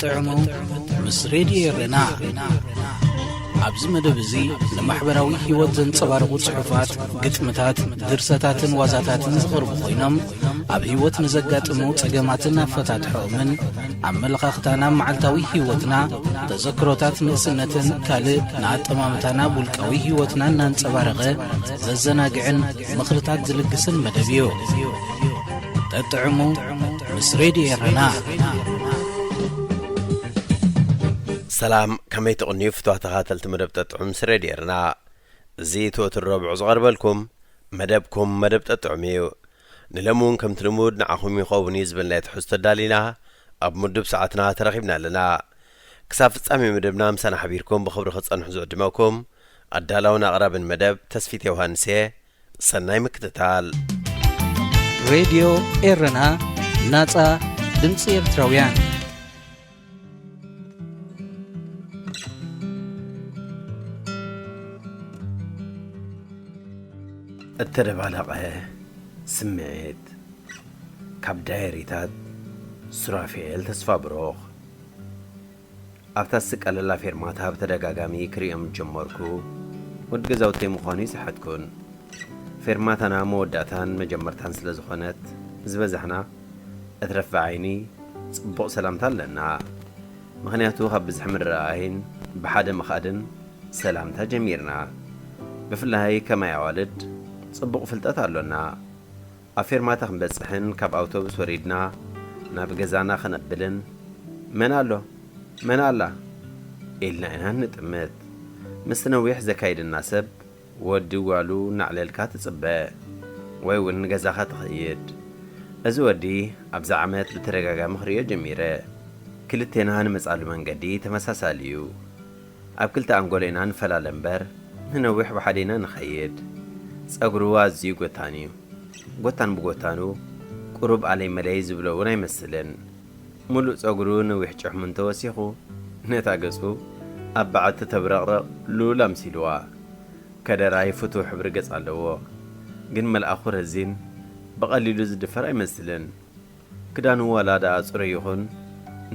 ጠጥዕሙ ምስ ሬድዮ ኤረና። ኣብዚ መደብ እዚ ንማሕበራዊ ህይወት ዘንጸባርቑ ጽሑፋት፣ ግጥምታት፣ ድርሰታትን ዋዛታትን ዝቐርቡ ኮይኖም፣ ኣብ ህይወት ንዘጋጥሙ ጸገማትን ኣፈታትሖኦምን፣ ኣመለኻኽታና ኣብ መዓልታዊ ህይወትና፣ ተዘክሮታት ንእስነትን ካልእ ንኣጠማምታና ኣብ ውልቃዊ ህይወትና እናንጸባረቐ ዘዘናግዕን ምኽርታት ዝልግስን መደብ እዩ። ጠጥዕሙ ምስ ሬድዮ ኤረና። ሰላም፣ ከመይ ትቕንዩ ፍትዋ ተኸታተልቲ መደብ ጠጥዑም ምስ ሬድዮ ኤረና? እዚ እቲ ወትሩ ረቡዕ ዝቐርበልኩም መደብኩም መደብ ጠጥዑም እዩ። ንሎሚ እውን ከምቲ ልሙድ ንዓኹም ይኸውን እዩ ዝበልናዮ ትሕዝቶ ኣዳሊና ኣብ ምዱብ ሰዓትና ተረኺብና ኣለና። ክሳብ ፍጻሜ መደብና ምሳና ሓቢርኩም ብኽብሪ ክትጸንሑ ዝዕድመኩም ኣዳላውን ኣቕራብን መደብ ተስፊት ዮሃንስ እየ። ሰናይ ምክትታል። ሬድዮ ኤረና፣ ናጻ ድምጺ ኤርትራውያን። እተደባለቐ ስምዒት፣ ካብ ዳየሪታት ሱራፌኤል ተስፋብሩኽ። ኣብታ ዝስቀለላ ፌርማታ ብተደጋጋሚ ክርእዮም ጀመርኩ። ወዲ ገዛውተይ ምዃኑ ይሰሓትኩን። ፌርማታና መወዳእታን መጀመርታን ስለ ዝኾነት፣ ዝበዛሕና እትረፍ ዓይኒ ጽቡቕ ሰላምታ ኣለና። ምኽንያቱ ካብ ብዝሒ ምርኣይን ብሓደ ምኻድን ሰላምታ ጀሚርና። ብፍላይ ከማይ ኣዋልድ ጽቡቕ ፍልጠት ኣሎና። ኣብ ፌርማታ ክንበጽሕን ካብ ኣውቶቡስ ወሪድና ናብ ገዛና ከነብልን፣ "መን ኣሎ? መን ኣላ?" ኢልና ኢና እንጥምት። ምስቲ ነዊሕ ዘካይደና ሰብ፣ ወዲ ጓሉ እናዕለልካ ትጽበ፣ ወይ እውን ንገዛኻ ትኸይድ። እዚ ወዲ ኣብዚ ዓመት ብተደጋጋሚ ክርእዮ ጀሚረ። ክልቴና ንመጻሉ መንገዲ ተመሳሳሊ እዩ። ኣብ ክልተ ኣንጎሎ ኢና ንፈላለ እምበር፣ ንነዊሕ ብሓደ ኢና ንኸይድ። ጸጉሩ ኣዝዩ ጎታን እዩ። ጎታን ብጎታኑ፣ ቁሩብ ኣለይ መለይ ዝብሎ እውን ኣይመስልን። ሙሉእ ጸጉሩ ነዊሕ ጭሕሙ እንተወሲኹ፣ ነታ ገጹ ኣብ በዓቲ ተብረቕረቕ ሉል ኣምሲልዋ። ከደራይ ፍቱው ሕብሪ ገጽ ኣለዎ። ግን መልኣኹ ረዚን፣ ብቐሊሉ ዝድፈር ኣይመስልን። ክዳኑ ዋላ ደኣ ጽሩይ ይኹን፣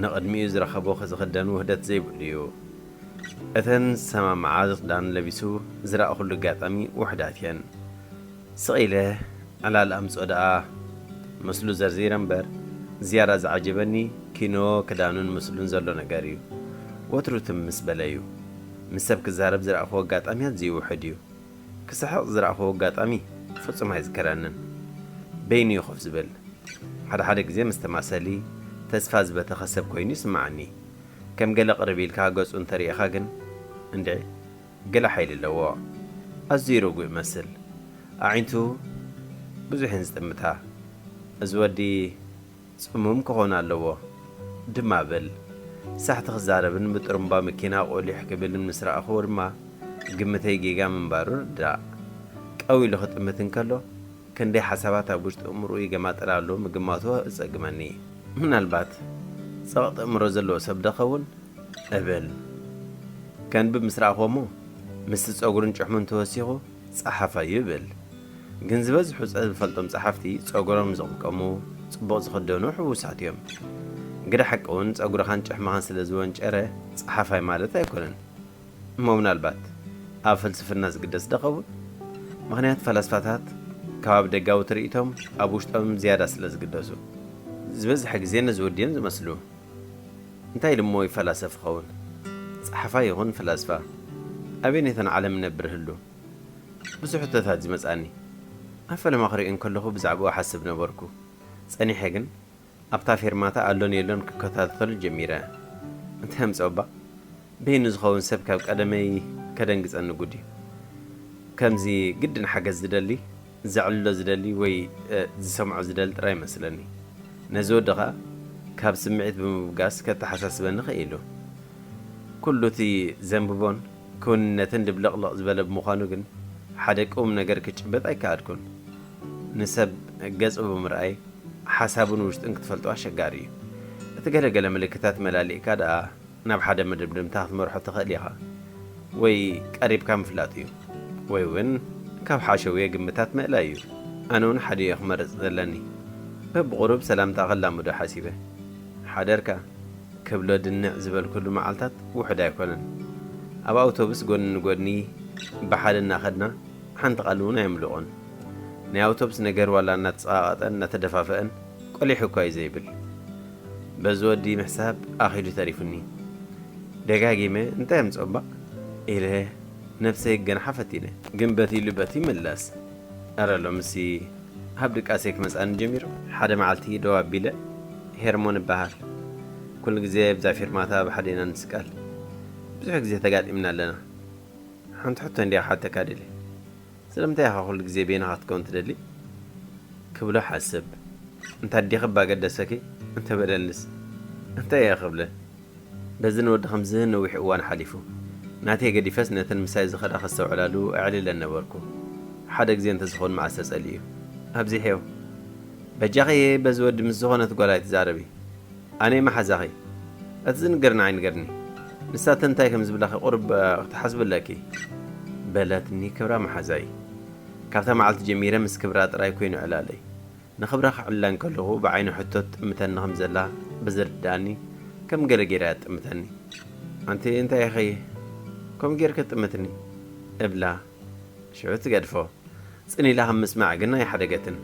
ንቕድሚኡ ዝረኸቦ ዝኽደን ውህደት ዘይብሉ እዩ። እተን ዝሰማምዓ ክዳን ለቢሱ ዝረኣኹሉ ኣጋጣሚ ውሑዳት እየን። ስቕ ኢለ ዕላል ኣምጽኦ ደኣ ምስሉ ዘርዚረ እምበር፣ ዝያዳ ዝዓጀበኒ ኪኖ ክዳኑን ምስሉን ዘሎ ነገር እዩ። ወትሩ ትም ምስ በለ እዩ። ምስ ሰብ ክዛረብ ዝረኣኹዎ ኣጋጣሚ ኣዝዩ ውሑድ እዩ። ክስሕቕ ዝረኣኹዎ ኣጋጣሚ ፍጹም ኣይዝከረንን። በይኑ እዩ ኮፍ ዝብል። ሓደ ሓደ ግዜ ምስ ተማሰሊ ተስፋ ዝበተኸ ሰብ ኮይኑ ይስምዓኒ። ከም ገለ ቅርብ ኢልካ ገጹ እንተሪኢኻ ግን፣ እንድዒ፣ ገለ ሓይሊ ኣለዎ። ኣዝዩ ርጉእ ይመስል። ኣዒንቱ ብዙሕ እየን ዝጥምታ። እዚ ወዲ ጽሙም ክኾን ኣለዎ ድማ እብል። ሳሕቲ ክዛረብን ብጥሩምባ መኪና ቁሊሕ ክብልን ምስ ረኣኽዎ ድማ፣ ግምተይ ጌጋ ምንባሩ ርዳእ። ቀው ኢሉ ክጥምት እንከሎ፣ ክንደይ ሓሳባት ኣብ ውሽጢ እምርኡ ይገማጥል ኣሎ ምግማቱ ኣጸግመኒ። ምናልባት ጸቕጢ እምሮ ዘለዎ ሰብ ዶ ኸውን? እብል። ከንብብ ምስ ረኣኽዎ እሞ፣ ምስቲ ጸጉሩን ጭሕሙን ተወሲኹ ጸሓፋይ እዩ እብል። ግን ዝበዝሑ ዝፈልጦም ጸሓፍቲ ጸጉሮም ዝቕምቀሙ፣ ጽቡቕ ዝኽደኑ ሕዉሳት እዮም። ግደ ሓቂ እውን ጸጉርኻን ጭሕምኻን ስለ ዝወንጨረ ጸሓፋይ ማለት ኣይኮነን። እሞ ምናልባት ኣብ ፍልስፍና ዝግደስ ዶ ኸውን? ምኽንያት ፈላስፋታት ካብ ኣብ ደጋዊ ትርኢቶም ኣብ ውሽጦም ዝያዳ ስለ ዝግደሱ። ዝበዝሐ ግዜ ነዚ ወዲ እዮም ዝመስሉ። እንታይ ኢሉ እሞ ይፈላሰፍ ይኸውን? ጸሓፋይ ይኹን ፈላስፋ፣ ኣበየነይተን ዓለም ይነብር ህሉ? ብዙሕ ሕቶታት ዝመጻኒ። ኣብ ፈለማ ክርእዮ እንከለኹ ብዛዕባኡ እሓስብ ነበርኩ። ጸኒሐ ግን ኣብታ ፌርማታ ኣሎን የሎን ክከታተሎ ጀሚረ። እንታይ ኣምጽኦባ? በይኑ ዝኸውን ሰብ ካብ ቀደመይ ከደንግጸኒ ጉድ እዩ። ከምዚ ግድን ሓገዝ ዝደሊ፣ ዘዕልሎ ዝደሊ ወይ፣ እ፣ ዝሰምዖ ዝደሊ ጥራይ ይመስለኒ። ነዚ ወዲ ኸኣ ካብ ስምዒት ብምብጋስ ከተሓሳስበኒ ኽኢሉ። ኩሉ እቲ ዘንብቦን ክውንነትን ድብልቕልቕ ዝበለ ብምዃኑ ግን ሓደ ቁም ነገር ክጭበጥ ኣይከኣልኩን። ንሰብ ገጹ ብምርኣይ ሓሳቡን ውሽጡን ክትፈልጦ ኣሸጋሪ እዩ። እቲ ገለገለ ምልክታት መላሊእካ ደኣ ናብ ሓደ መደምደምታ ክትመርሖ ትኽእል ኢኻ። ወይ ቀሪብካ ምፍላጥ እዩ፣ ወይ እውን ካብ ሓሸውየ ግምታት ምእላይ እዩ። ኣነ እውን ሓደ እየ ክመርጽ ዘለኒ። በብቑሩብ ሰላምታ ከላምዶ ሓሲበ። ሓደርካ። ክብሎ ድንዕ ዝበልኩሉ መዓልታት ውሑድ ኣይኮነን። ኣብ ኣውቶቡስ ጎኒ ንጎኒ ብሓደ እናኸድና ሓንቲ ቃል እውን ኣየምልቖን። ናይ ኣውቶቡስ ነገር ዋላ እናተጸቓቐጠን እናተደፋፈአን ቆሊሑ እኳ እዩ ዘይብል። በዚ ወዲ ምሕሳብ ኣኺሉ ተሪፉኒ። ደጋጊመ እንታይ የምጽኦ እባ ኢለ ነብሰይ ገንሓ ፈቲነ። ግን በቲ ኢሉ በቲ ይምለስ። ኣረ ሎምሲ ኣብ ድቃሰይ ክመጽኣኒ ጀሚሩ። ሓደ መዓልቲ ደው ኣቢለ፣ ሄርሞን እበሃል። ኩሉ ግዜ ኣብዛ ፊርማታ ብሓደ ኢና ንስቀል። ብዙሕ ግዜ ተጋጢምና ኣለና። ሓንቲ ሕቶ እንድያ ክሓተካ ደልየ። ስለምንታይ ኢኻ ኩሉ ግዜ በይንኻ ክትከውን ትደሊ? ክብሎ ሓስብ። እንተ ኣዴኺ እባ ገደሰኪ እንተበለንስ እንታይ እየ ክብለ? በዚ ንወዲ ከምዚ ነዊሕ እዋን ሓሊፉ። ናተይ ገዲፈስ ነተን ምሳይ ዝኸዳ ከስተውዕላሉ ኣዕልለን ነበርኩ። ሓደ ግዜ እንተዝኸውን መዓስ ተጸሊኡ። ኣብዚሐዮ። በጃኺ በዚ ወዲ ምስ ዝኾነት ጓል ኣይትዛረቢ። ኣነ መሓዛኺ። እቲ ዝንገርኒ ኣይንገርኒ። ንሳተን እንታይ ከም ዝብላኺ ቁሩብ ክትሓስቢ ኣለኪ። በለትኒ ክብራ መሓዛይ። ካብታ መዓልቲ ጀሚረ ምስ ክብራ ጥራይ ኮይኑ ዕላለይ። ንኽብራ ክዕላ እንከለኹ ብዓይኒ ሕቶ ትጥምተኒ ከም ዘላ ብዝርድኣኒ ከም ገለ ገይራ እያ ትጥምተኒ። ኣንቲ እንታይ ኢኺ ከምኡ ጌርኪ ትጥምትኒ? እብላ ሽዑ ትገድፎ። ጽን ኢላ ከም ምስማዕ ግን ኣይሓደገትን።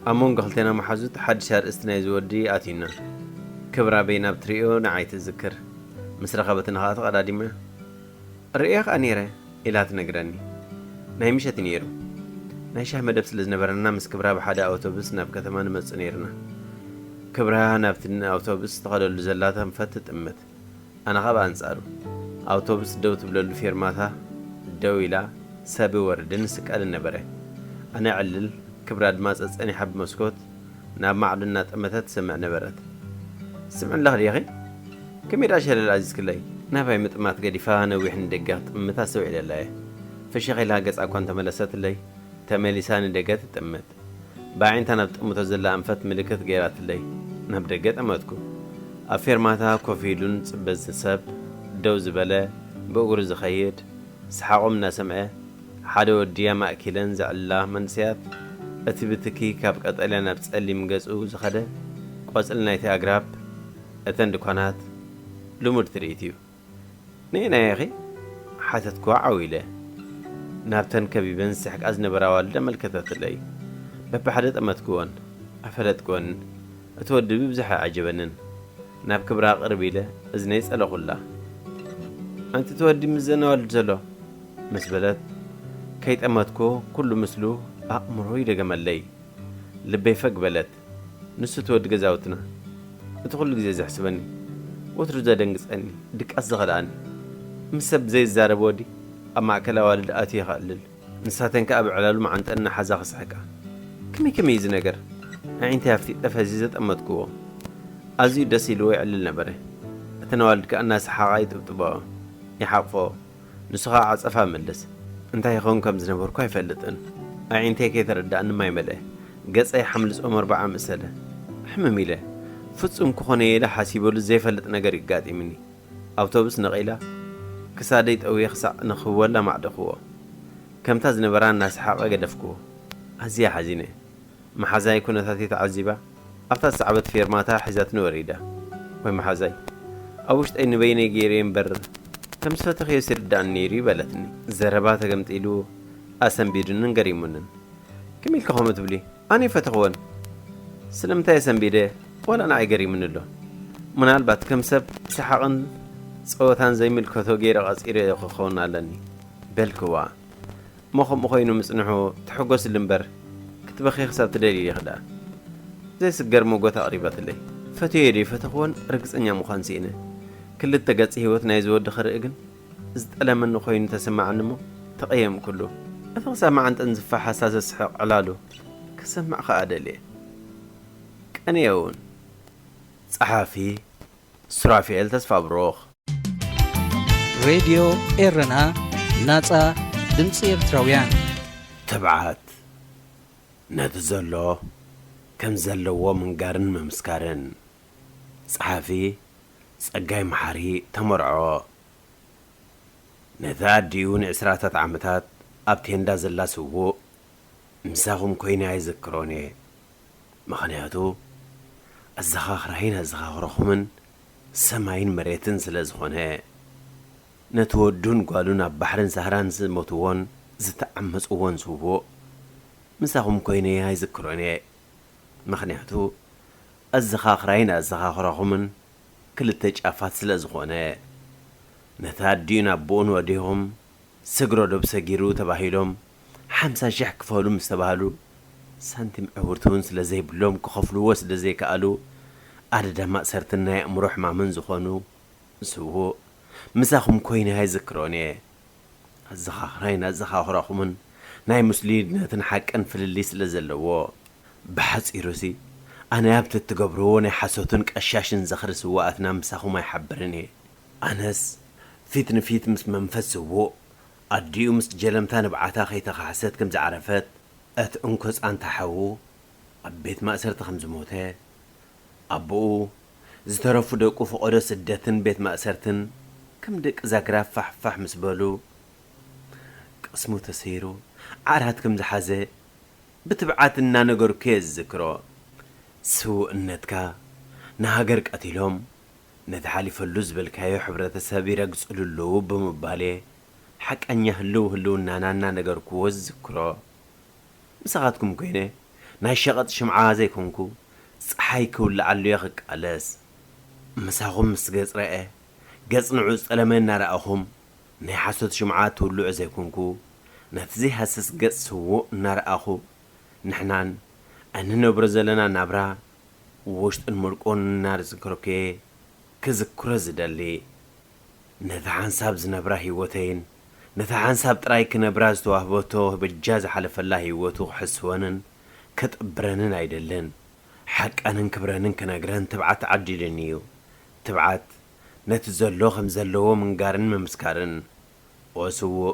ኣብ መንጎ ክልቴና መሓዙት ሓድሽ ኣርእስቲ ናይዚ ወዲ ኣትዩና። ክብራ በይና ብትርእዮ ንዓይ ትዝክር። ምስ ረኸበትና ኸኣ ተቐዳዲማ እርእያ ከኣ ነይረ ኢላ ትነግረኒ። ናይ ምሸት እዩ ነይሩ። ናይ ሻሂ መደብ ስለ ዝነበረና ምስ ክብራ ብሓደ ኣውቶቡስ ናብ ከተማ ንመጽእ ነይርና። ክብራ ናብቲ ኣውቶቡስ ዝተኸደሉ ዘላ ተንፈት ትጥምት። ኣነ ኸኣ ብኣንጻሩ። ኣውቶቡስ ደው ትብለሉ ፌርማታ ደው ኢላ ሰብ ወርድን ስቀልን ነበረ። ኣነ ዕልል፣ ክብራ ድማ ጸጸኒሓ ብመስኮት ናብ ማዕዶ እናጠመተት ትሰምዕ ነበረት። ስምዒ ኣለኺ ዲኺ? ከመይ ደኣ ሸለል ኣዚዝክለይ? ናባይ ምጥማት ገዲፋ ነዊሕ ንደገ ክትጥምት ኣስተውዒለላ እየ። ፍሽኽ ኢላ ገጻ እኳ እንተመለሰትለይ፣ ተመሊሳ ንደገ ትጥምት። ብኣዒንታ ናብ ትጥምቶ ዘላ ኣንፈት ምልክት ገይራትለይ፣ ናብ ደገ ጠመትኩ። ኣብ ፌርማታ ኮፍ ኢሉን ጽበ ሰብ፣ ደው ዝበለ፣ ብእግሩ ዝኸይድ፣ ሰሓቖም እናሰምዐ፣ ሓደ ወዲ ኣማእኪለን ዘዕልላ መንእሰያት፣ እቲ ብትኪ ካብ ቀጠልያ ናብ ጸሊም ገጹ ዝኸደ ቆጽሊ ናይቲ ኣግራብ፣ እተን ድኳናት፣ ልሙድ ትርኢት እዩ። "ነየናይ ኢኺ?" ሓተትክዋ ዓው ኢለ። ናብተን ከቢበን ዝስሕቃ ዝነበራ ኣዋልድ ኣመልከተትለይ። በብሓደ ጠመትክወን። ኣፈለጥክወን። እቲ ወዲ ብብዝሒ ኣዓጀበንን። ናብ ክብራ ቅርብ ኢለ እዝነይ ጸለኹላ። "ኣንቲ እቲ ወዲ ምስዘን ኣዋልድ ዘሎ?" ምስ በለት፣ ከይጠመትክዎ ኩሉ ምስሉ ኣእምሮ ይደገመለይ። ልበይ ፈግ በለት። ንሱ እቲ ወዲ ገዛውትና። እቲ ኩሉ ግዜ ዘሕስበኒ። ወትሩ ዘደንግጸኒ። ድቃስ ዝኸልኣኒ። ምስ ሰብ ዘይዛረብ ወዲ ኣብ ማእከል ኣዋልድ ኣትዩ የኸዕልል። ንሳተን ከኣ ብዕላሉ መዓንጠን እናሓዛ ክስሕቃ። ከመይ ከመይ እዩ እዚ ነገር? ኣዒንተይ ኣፍጢጠ ፈዚዘ ጠመትክዎ። ኣዝዩ ደስ ኢልዎ ይዕልል ነበረ። እተን ኣዋልድ ከኣ እናሰሓቓ ይጥብጥባኦ። ይሓቕፎ። ንሱ ኸኣ ዓጸፋ ምልስ። እንታይ ይኸውን ከም ዝነበርኩ ኣይፈልጥን። ኣዒንተይ ከይተረድኣኒ ማይ መልአ። ገጸይ ሓምሊ ጾም ኣርብዓ መሰለ። ሕምም ኢለ። ፍጹም ክኾነ እየ ኢለ ሓሲበሉ ዘይፈልጥ ነገር እዩ ኣጋጢሙኒ። ኣውቶቡስ ነቒላ፣ ክሳደይ ጠውየ ክሳዕ ንኽህወላ ማዕደኽዎ። ከምታ ዝነበራ እናሰሓቐ ገደፍክዎ። ኣዝየ ሓዚነ። መሓዛይ ኩነታተይ ተዓዚባ፣ ኣብታ ዝሰዓበት ፌርማታ ሒዛትኒ ወሪዳ። ወይ መሓዛይ፣ ኣብ ውሽጠይ ንበይነይ ገይረዮ እምበር፣ ከም ዝፈተኽዮስ ይርድኣኒ ነይሩ እዩ በለትኒ። ዘረባ ተገምጢሉ ኣሰንቢዱንን ገሪሙንን። ከመይ ኢልኪ ከምኡ ትብሊ? ኣነ ይፈተኽወን። ስለምንታይ ኣሰንቢደ? ዋላ ንዓይ ገሪሙኒ ኣሎ። ምናልባት ከም ሰብ ሰሓቕን ጸወታን ዘይምልከቶ ገይረ ቐጺረዮ ክኸውን ኣለኒ። በልክዋ። እሞ ከምኡ ኮይኑ ምጽንሑ ትሕጎስሉ እምበር፣ ክትበኺ ክሳብ ትደልዪ ዲኺ ደኣ? ዘይስገር ሞጎት ኣቕሪባትለይ። ፈትየዮ ዶ ይፈተኽወን ርግጸኛ ምዃን ስኢነ። ክልተ ገጽ ህይወት ናይዚ ወዲ ክርኢ ግን ዝጠለመኒ ኮይኑ ተሰማዓኒ እሞ ተቐየምኩሉ። እቲ ክሳብ መዓንጠን ዝፈሓሳ ዘስሕቕ ዕላሉ ክሰምዕ ከኣ ደልየ። ቀንየ እውን። ጸሓፊ ሱራፌል ተስፋብሩኽ። ሬድዮ ኤረና፣ ናጻ ድምጺ ኤርትራውያን። ትብዓት፣ ነቲ ዘሎ ከም ዘለዎ ምንጋርን ምምስካርን። ጸሓፊ ጸጋይ መሓሪ ተመርዖ። ነታ ኣዲኡ ንዕስራታት ዓመታት ኣብ ቴንዳ ዘላ ስዉእ፣ ምሳኹም ኮይነ ኣይዝክሮን እየ። ምኽንያቱ፣ ኣዘኻኽራይን ኣዘኻኽረኹምን ሰማይን መሬትን ስለ ዝኾነ፣ ነቲ ወዱን ጓሉን ኣብ ባሕርን ሳህራን ዝሞትዎን ዝተዓመጽዎን ስዉእ፣ ምሳኹም ኮይነ ኣይዝክሮን እየ። ምኽንያቱ፣ ኣዘኻኽራይን ኣዘኻኽራኹምን ክልተ ጫፋት ስለ ዝኾነ፣ ነቲ ኣዲኡን ኣቦኡን ወዲኹም፣ ስግረ ዶብ ሰጊሩ ተባሂሎም፣ ሓምሳ ሽሕ ክፈሉ ምስ ተባህሉ፣ ሳንቲም ዕውርቲ እውን ስለ ዘይብሎም፣ ክኸፍልዎ ስለ ዘይከኣሉ፣ ኣደዳ ማእሰርትን ናይ ኣእምሮ ሕማምን ዝኾኑ ስዉእ፣ ምሳኹም ኮይነ ኣይዝክሮን እየ። ኣዘኻኽራይን ኣዘኻኽራኹምን ናይ ምስሉይነትን ሓቅን ፍልልይ ስለ ዘለዎ፣ ብሓጺሩሲ፣ ኣነ ኣብቲ እትገብርዎ ናይ ሓሶትን ቀሻሽን ዝኽሪ ስዉኣትና ምሳኹም ኣይሓብርን እየ። ኣነስ ፊት ንፊት ምስ መንፈስ ስዉእ፣ ኣዲኡ ምስ ጀለምታ ንብዓታ ከይተኻሕሰት ከም ዝዓረፈት፣ እቲ እንኮ ጻንታ ሓዉ ኣብ ቤት ማእሰርቲ ከም ዝሞተ፣ ኣቦኡ ዝተረፉ ደቁ ፈቐዶ ስደትን ቤት ማእሰርትን ከም ደቂ ዛግራ ፋሕ ፋሕ ምስ በሉ፣ ቅስሙ ተሰይሩ ዓራት ከም ዝሓዘ ብትብዓት እናነገርኩ እየ ዝዝክሮ። ስውእነትካ ንሃገር ቀቲሎም ነቲ ሓሊፈሉ ዝበልካዮ ሕብረተሰብ ይረግጽሉ ኣለዉ ብምባል እየ ሓቀኛ ህልው ህልውናና እናነገርኩዎ ዝዝክሮ። ምሳኻትኩም ኮይነ ናይ ሸቐጥ ሽምዓ ዘይኮንኩ፣ ጸሓይ ክውልዓሉ እየ ክቃለስ። ምሳኹም ምስ ገጽ ረአ፣ ገጽ ንዑ ዝጠለመ እናረኣኹም፣ ናይ ሓሶት ሽምዓ ትውልዑ ዘይኮንኩ፣ ነቲ ዘይሃስስ ገጽ ስዉእ እናረኣኹ፣ ንሕናን እንነብሮ ዘለና ናብራ ውሽጥን ምርቁን እናዝከርኩ እየ ክዝክሮ ዝደሊ። ነታ ሓንሳብ ዝነብራ ህይወተይን ነታ ሓንሳብ ጥራይ ክነብራ ዝተዋህበቶ በጃ ዝሓለፈላ ህይወቱ ክሕስወንን ከጥብረንን ኣይደልን። ሓቀንን ክብረንን ክነግረን ትብዓት ዓዲሉኒ እዩ። ትብዓት ነቲ ዘሎ ከም ዘለዎ ምንጋርን ምምስካርን። ኦ ስዉእ፣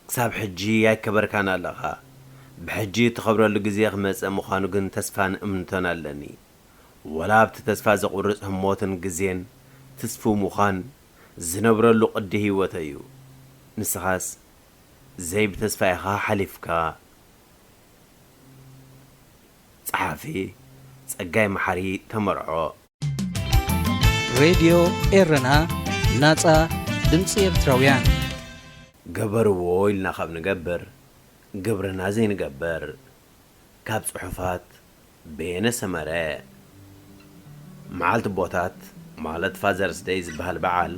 ክሳብ ሕጂ ኣይከበርካን ኣለኻ። ብሕጂ እትኸብረሉ ግዜ ክመጽእ ምዃኑ ግን ተስፋን እምንቶን ኣለኒ። ወላ ኣብቲ ተስፋ ዘቑርጽ ህሞትን ግዜን ትስፉው ምዃን ዝነብረሉ ቅዲ ህይወተይ እዩ። ንስኻስ ዘይብተስፋ ኢኻ ሓሊፍካ። ጸሓፊ ጸጋይ መሓሪ ተመርዖ። ሬድዮ ኤረና፣ ናጻ ድምጺ ኤርትራውያን። ገበርዎ ኢልና ካብ ንገብር፣ ግብርና ዘይንገብር። ካብ ጽሑፋት በየነ ሰመረ። መዓልቲ ኣቦታት ማለት ፋዘርስ ደይ ዝበሃል በዓል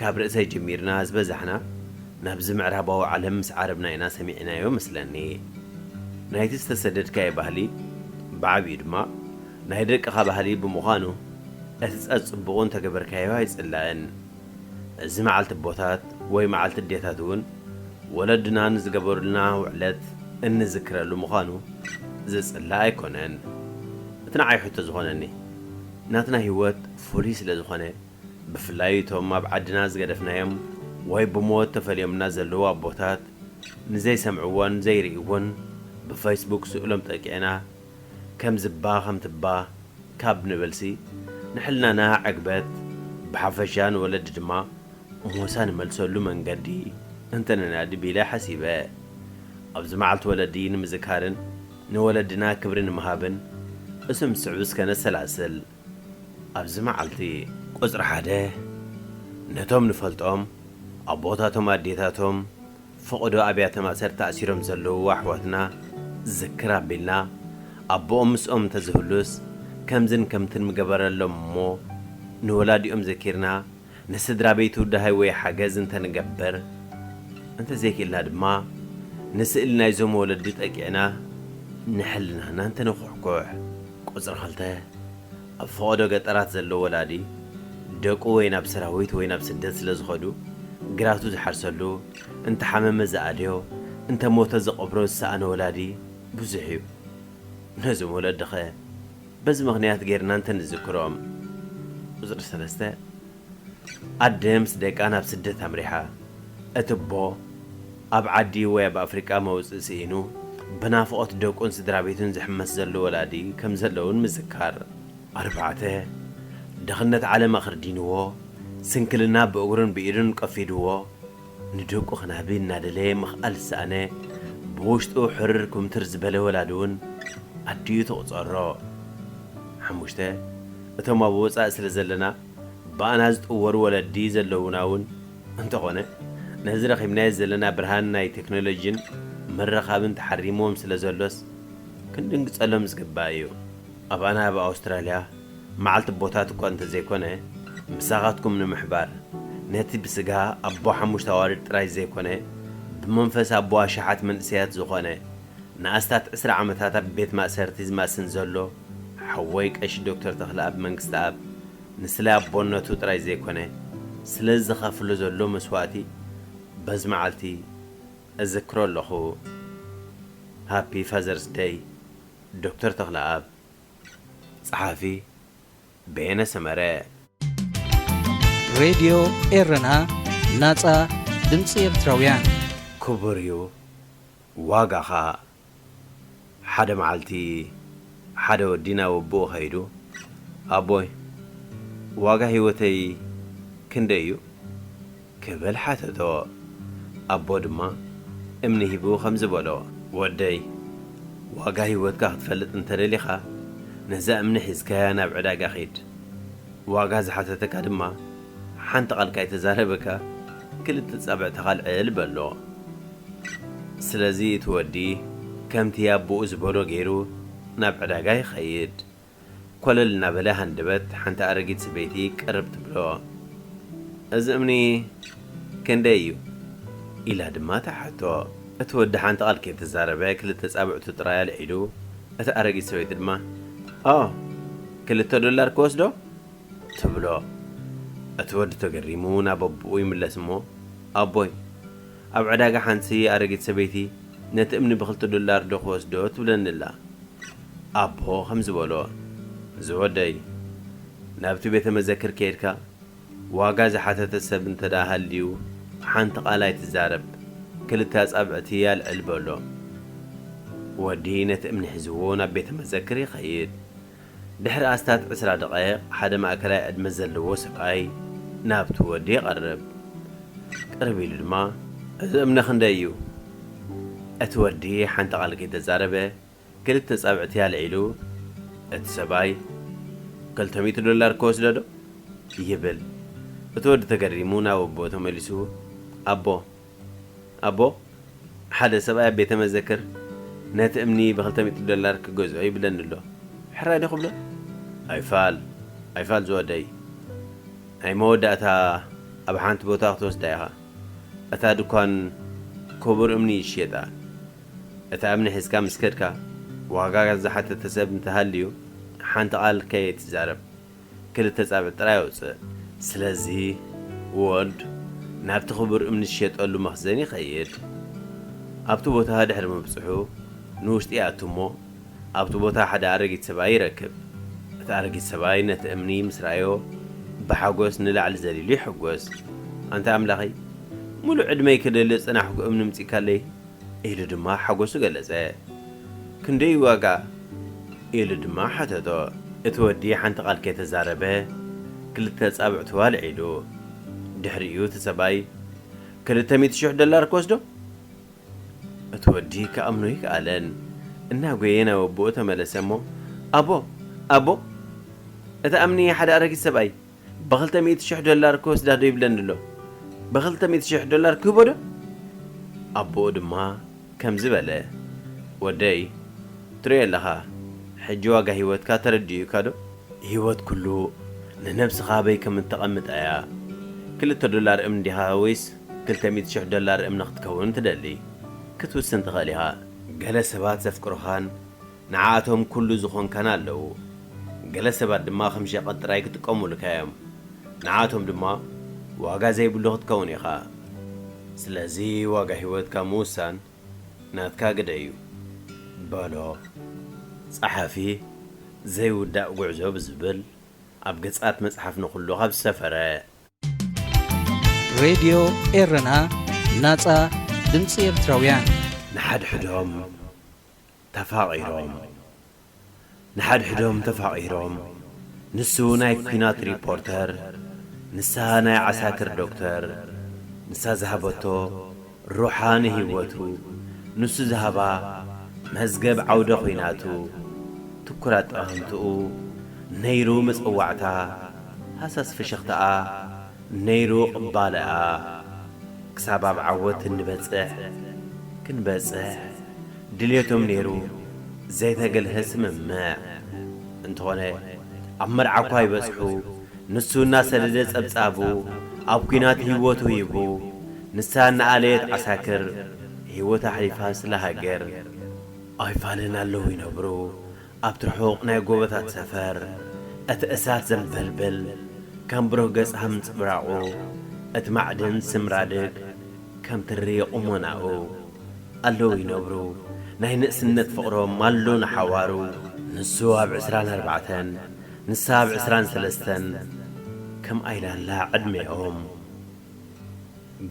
ካብ ርእሰይ ጀሚርና ዝበዛሕና ናብዚ ምዕራባዊ ዓለም ምስ ዓረብና ኢና ሰሚዕናዮ መስለኒ። ናይቲ ዝተሰደድካዮ ባህሊ ብዓቢኡ ድማ ናይ ደቅኻ ባህሊ ብምዃኑ እቲ ጸጽቡቑ እንተገበርካዮ ኣይጽላእን። እዚ መዓልቲ ኣቦታት ወይ መዓልቲ ኣዴታት እውን ወለድና ንዝገበሩልና ውዕለት እንዝክረሉ ምዃኑ ዝጽላእ ኣይኮነን። እቲ ንዓይ ሕቶ ዝኾነኒ ናትና ህይወት ፍሉይ ስለ ዝኾነ ብፍላይ እቶም ኣብ ዓድና ዝገደፍናዮም ወይ ብሞት ተፈልዮምና ዘለዉ ኣቦታት ንዘይሰምዕዎን ዘይርእይዎን ብፈይስቡክ ስእሎም ጠቂዕና ከም ዝባ ከም ትባ ካብ ንብልሲ ንሕልናና ዕግበት ብሓፈሻ ንወለዲ ድማ ሞሳ ንመልሰሉ መንገዲ እንተነናዲ ቢለ ሓሲበ። ኣብዚ መዓልቲ ወለዲ ንምዝካርን ንወለድና ክብሪ ንምሃብን እሱም ስዕብ እስከ ነሰላስል። ኣብዚ መዓልቲ ቁጽሪ ሓደ ነቶም ንፈልጦም ኣቦታቶም ኣዴታቶም ፈቐዶ ኣብያተ ማእሰርቲ ተኣሲሮም ዘለዉ ኣሕዋትና ዝክር ኣቢልና ኣቦኦም ምስኦም እንተዝህሉስ ከምዝን ከምትን ምገበረሎም እሞ ንወላዲኦም ዘኪርና ንስድራ ቤቱ ደሃይ ወይ ሓገዝ እንተንገብር እንተዘይክእልና ድማ ንስእሊ ናይዞም ወለዲ ጠቂዕና ንሕልናና እንተንኩሕኩሕ። ቁጽሪ ክልተ ኣብ ፈቐዶ ገጠራት ዘሎ ወላዲ ደቁ ወይ ናብ ሰራዊት ወይ ናብ ስደት ስለ ዝኸዱ ግራቱ ዝሓርሰሉ፣ እንተሓመመ ዝኣልዮ፣ እንተሞተ ዝቐብሮ ዝሰኣነ ወላዲ ብዙሕ እዩ። ነዞም ወለድኸ በዚ ምኽንያት ጌርና እንተንዝክሮም። ቁጽሪ ሰለስተ ኣደ ምስ ደቃ ናብ ስደት ኣምሪሓ፣ እቲ ኣቦ ኣብ ዓዲ ወይ ኣብ ኣፍሪቃ መውጽኢ ስኢኑ ብናፍቖት ደቁን ስድራ ቤቱን ዝሕመስ ዘሎ ወላዲ ከም ዘለውን ምዝካር። ኣርባዕተ ድኽነት ዓለም ኣኽርዲንዎ፣ ስንክልና ብእግሩን ብኢዱን ቀፊድዎ፣ ንደቁ ክናቢ እናደለየ ምኽኣል ዝሰኣነ ብውሽጡ ሕርር ኩምትር ዝበለ ወላዲ እውን ኣዲኡ ትቑጸሮ። ሓሙሽተ እቶም ኣብ ወጻኢ ስለ ዘለና ብኣና ዝጥወሩ ወለዲ ዘለዉና እውን እንተኾነ፣ ነዚ ረኺብናዮ ዘለና ብርሃን ናይ ቴክኖሎጂን ምርኻብን ተሓሪምዎም ስለ ዘሎስ፣ ክንድንግጸሎም ዝግባእ እዩ። ኣባና ኣብ ኣውስትራልያ መዓልቲ ቦታት እኳ እንተዘይኮነ፣ ምሳኻትኩም ንምሕባር፣ ነቲ ብስጋ ኣቦ ሓሙሽተ ኣዋልድ ጥራይ ዘይኮነ፣ ብመንፈስ ኣቦ ኣሽሓት መንእሰያት ዝኾነ፣ ንኣስታት ዕስራ ዓመታት ኣብ ቤት ማእሰርቲ ዝማስን ዘሎ ሓወይ ቀሺ ዶክተር ተኽለኣብ መንግስተኣብ፣ ንስለ ኣቦነቱ ጥራይ ዘይኮነ፣ ስለ ዝኸፍሎ ዘሎ መስዋእቲ በዚ መዓልቲ እዝክሮ ኣለኹ። ሃፒ ፋዘርስ ደይ ዶክተር ተኽለኣብ። ጸሓፊ በየነ ሰመረ። ሬድዮ ኤረና፣ ናጻ ድምጺ ኤርትራውያን። ክቡር እዩ ዋጋኻ። ሓደ መዓልቲ ሓደ ወዲ ናብ ኣቦኡ ከይዱ፣ ኣቦይ፣ ዋጋ ህይወተይ ክንደይ እዩ? ክብል ሓተቶ። ኣቦ ድማ እምኒ ሂቡ ከምዚ በሎ፣ ወደይ፣ ዋጋ ህይወትካ ክትፈልጥ እንተደሊኻ፣ ነዛ እምኒ ሒዝካያ ናብ ዕዳጋ ኺድ። ዋጋ ዝሓተተካ ድማ ሓንቲ ቃል ካይተዛረበካ ክልተ ጻብዕትኻ ኣልዕል በሎ። ስለዚ እቲ ወዲ ከምቲ ኣቦኡ ዝበሎ ገይሩ ናብ ዕዳጋ ይኸይድ። ኮለል እናበለ ሃንደበት ሓንቲ ኣረጊት ሰበይቲ ቅርብ ትብሎ። እዚ እምኒ ክንደይ እዩ? ኢላ ድማ ትሓቶ። እቲ ወዲ ሓንቲ ቃል ከይተዛረበ ክልተ ጻብዕቱ ጥራይ ኣልዒሉ፣ እታ ኣረጊት ሰበይቲ ድማ፣ ኦ፣ ክልተ ዶላር ክወስዶ? ትብሎ። እቲ ወዲ ተገሪሙ ናብ ኣቦኡ ይምለስ እሞ፣ ኣቦይ፣ ኣብ ዕዳጋ ሓንቲ ኣረጊት ሰበይቲ ነቲ እምኒ ብኽልተ ዶላር ዶ ክወስዶ ትብለኒ ኣላ። ኣቦ ከምዚ በሎ፣ ዝወደይ፣ ናብቲ ቤተ መዘክር ከይድካ ዋጋ ዝሓተተ ሰብ እንተ ደኣ ሃልዩ ሓንቲ ቃል ኣይትዛረብ፣ ክልተ ኣጻብዕቲ ኣልዕል በሎ። ወዲ ነቲ እምኒ ሒዝዎ ናብ ቤተ መዘክር ይኸይድ። ድሕሪ ኣስታት ዕስራ ደቓይቕ ሓደ ማእከላይ ዕድመ ዘለዎ ሰብኣይ ናብቲ ወዲ ይቐርብ። ቅርብ ኢሉ ድማ፣ እዚ እምኒ ክንደይ እዩ? እቲ ወዲ ሓንቲ ቃል ከይተዛረበ ክልተ ጻብዕቲ ኣልዒሉ፣ እቲ ሰብኣይ፣ ክልተ ሚእቲ ዶላር ክወስዶ ዶ? ይብል። እቲ ወዲ ተገሪሙ ናብ ኣቦኡ ተመሊሱ፣ ኣቦ፣ ኣቦ፣ ሓደ ሰብኣይ ኣብ ቤተ መዘክር ነቲ እምኒ ብኽልተ ሚእቲ ዶላር ክገዝኦ ይብለኒ ኣሎ። ሕራይ ዶ ክብሎ? ኣይፋል፣ ኣይፋል ዝወደይ። ናይ መወዳእታ ኣብ ሓንቲ ቦታ ክትወስዳ ኢኻ። እታ ድኳን ክቡር እምኒ እዩ ዝሽየጣ። እታ እምኒ ሒዝካ ምስ ከድካ፣ ዋጋ ዝሓተተ ሰብ እንተሃልዩ፣ ሓንቲ ቃል ከይትዛረብ። ክልተ ጻብዕ ጥራይ ኣውጽእ። ስለዚ፣ ዎልድ ናብቲ ክቡር እምኒ ዝሸጠሉ መኽዘን ይኸይድ። ኣብቲ ቦታ ድሕሪ ምብጽሑ፣ ንውሽጢ ይኣቱ እሞ፣ ኣብቲ ቦታ ሓደ ኣረጊት ሰብኣይ ይረክብ። እቲ ኣረጊት ሰብኣይ ነቲ እምኒ ምስ ረኣዮ፣ ብሓጎስ ንላዕሊ ዘሊሉ ይሕጎስ። ኣንታ ኣምላኸይ፣ ምሉእ ዕድመይ ክደሊ ዝጸናሕኩ እምኒ ኣምጺእካለይ። ኢሉ ድማ ሓጎሱ ገለጸ። ክንደይ ዋጋ? ኢሉ ድማ ሓተቶ። እቲ ወዲ ሓንቲ ቃል ከይተዛረበ ክልተ ኣጻብዕቱ ኣልዒሉ። ድሕሪኡ እቲ ሰብኣይ ክልተ ሚእቲ ሽሕ ዶላር ክወስዶ? እቲ ወዲ ክኣምኖ ኣይከኣለን። እናጎየ ናብ ኣቦኡ ተመለሰ እሞ ኣቦ፣ ኣቦ፣ እታ እምኒ ሓደ ኣረጊት ሰብኣይ ብኽልተ ሚእቲ ሽሕ ዶላር ክወስዳ ዶ ይብለኒ ኣሎ? ብኽልተ ሚእቲ ሽሕ ዶላር ክህቦ ዶ? ኣቦኡ ድማ ከምዚ በለ፣ ወደይ፣ ትርእዮ ኣለኻ፣ ሕጂ ዋጋ ህይወትካ ተረዲኡካ ዶ? ህይወት ኩሉ ንነብስኻ ኣበይ ከም እተቐምጣ እያ። ክልተ ዶላር እምኒ ዲኻ ወይስ ክልተ ሚእቲ ሽሕ ዶላር እምኒ ክትከውን ትደሊ? ክትውስን ትኽእል ኢኻ። ገለ ሰባት ዘፍቅሩኻን ንዓኣቶም ኩሉ ዝኾንካን ኣለዉ። ገለ ሰባት ድማ ከም ሸቐጥ ጥራይ ክጥቀሙልካ እዮም። ንዓኣቶም ድማ ዋጋ ዘይብሉ ክትከውን ኢኻ። ስለዚ ዋጋ ህይወትካ ምውሳን ናትካ ግደ እዩ። በሎ። ጸሓፊ ዘይውዳእ ጉዕዞ ብዝብል ኣብ ገጻት መጽሓፍ ንኹሉ ካብ ዝሰፈረ። ሬድዮ ኤረና፣ ናጻ ድምጺ ኤርትራውያን። ንሓድሕዶም ተፋቒሮም። ንሓድሕዶም ተፋቒሮም። ንሱ ናይ ኲናት ሪፖርተር፣ ንሳ ናይ ዓሳክር ዶክተር። ንሳ ዝሃበቶ ሩሓ ንህይወቱ፣ ንሱ ዝሃባ መዝገብ ዓውደ ኲናቱ፣ ትኩራት ጠቐምትኡ፣ ነይሩ መጸዋዕታ፣ ሃሳስ ፍሽኽታኣ ነይሩ ቅባለኣ። ክሳብ ኣብ ዓወት እንበጽሕ፣ ክንበጽሕ ድልየቶም ነይሩ ዘይተገልሀ ስምምዕ። እንተኾነ ኣብ መርዓ እኳ ይበጽሑ፣ ንሱ እናሰደደ ጸብጻቡ ኣብ ኲናት ህይወቱ ሂቡ፣ ንሳ እናኣለየት ዓሳክር ህይወት ኣሕሊፋ ስለ ሃገር። ኣይፋልን ኣለዉ ይነብሩ ኣብቲ ርሑቕ ናይ ጎቦታት ሰፈር። እቲ እሳት ዘንበልብል ከም ብሩህ ገጽ ምንጽብራቑ፣ እቲ ማዕድን ስምራድግ ከም ትሪ ቁመናኡ። ኣለዉ ይነብሩ ናይ ንእስነት ፍቕሮም ኣሎ ንሓዋሩ። ንሱ ኣብ ዕስራን ኣርባዕተን፣ ንሳ ኣብ ዕስራን ሰለስተን ከም ኣይላላ ዕድሜኦም።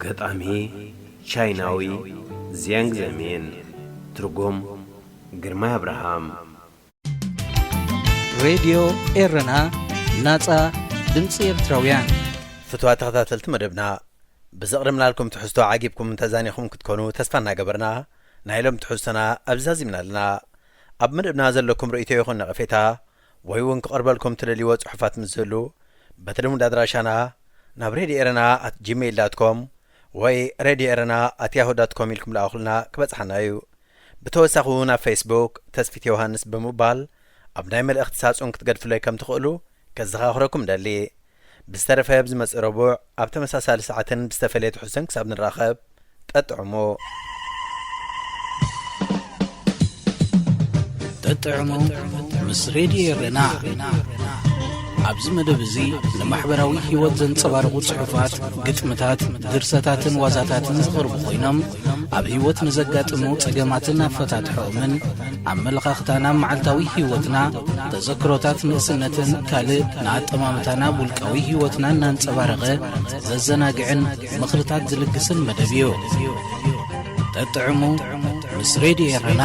ገጣሚ ቻይናዊ ዚያንግ ዘሚን። ትርጉም ግርማይ ኣብርሃም። ሬድዮ ኤረና፣ ናጻ ድምጺ ኤርትራውያን። ፍትዋት ተኸታተልቲ መደብና፣ ብዘቕረብናልኩም ትሕዝቶ ዓጊብኩም ተዛኒኹም ክትኮኑ ተስፋ እናገበርና፣ ናይ ሎም ትሕዝቶና ኣብዚ ዛዚምና ኣለና። ኣብ መደብና ዘለኩም ርእይቶ ይኹን ነቐፌታ፣ ወይ እውን ክቐርበልኩም ትደልይዎ ጽሑፋት ምስ ዝህሉ፣ በቲ ልሙድ ኣድራሻና ናብ ሬድዮ ኤረና ኣት ጂሜይል ዳት ኮም ወይ ሬድዮ ኤረና ኣት ያሁ ዳት ኮም ኢልኩም ልኣኹልና ክበጽሓና እዩ። ብተወሳኺ እውን ኣብ ፌስቡክ ተስፊት ዮሃንስ ብምባል ኣብ ናይ መልእኽቲ ሳጹን ክትገድፍለይ ከም ትኽእሉ ከዘኻኽረኩም እደሊ። ብዝተረፈ ኣብ ዝመጽእ ረቡዕ ኣብ ተመሳሳሊ ሰዓትን ብዝተፈለየ ትሕዝቶን ክሳብ ንራኸብ፣ ጠጥዕሙ። ጠጥዕሙ ምስ ሬድዮ ኤረና። ኣብዚ መደብ እዚ ንማሕበራዊ ህይወት ዘንጸባርቑ ጽሑፋት፣ ግጥምታት፣ ድርሰታትን ዋዛታትን ዝቐርቡ ኮይኖም፣ ኣብ ህይወት ንዘጋጥሙ ጸገማትን ኣፈታትሖኦምን፣ ኣመለኻኽታና ኣብ መዓልታዊ ህይወትና፣ ተዘክሮታት ንእስነትን ካልእ ንኣጠማምታና ኣብ ውልቃዊ ህይወትና እናንጸባረቐ ዘዘናግዕን ምኽርታት ዝልግስን መደብ እዩ። ጠጥዕሙ ምስ ሬድዮ ኤረና።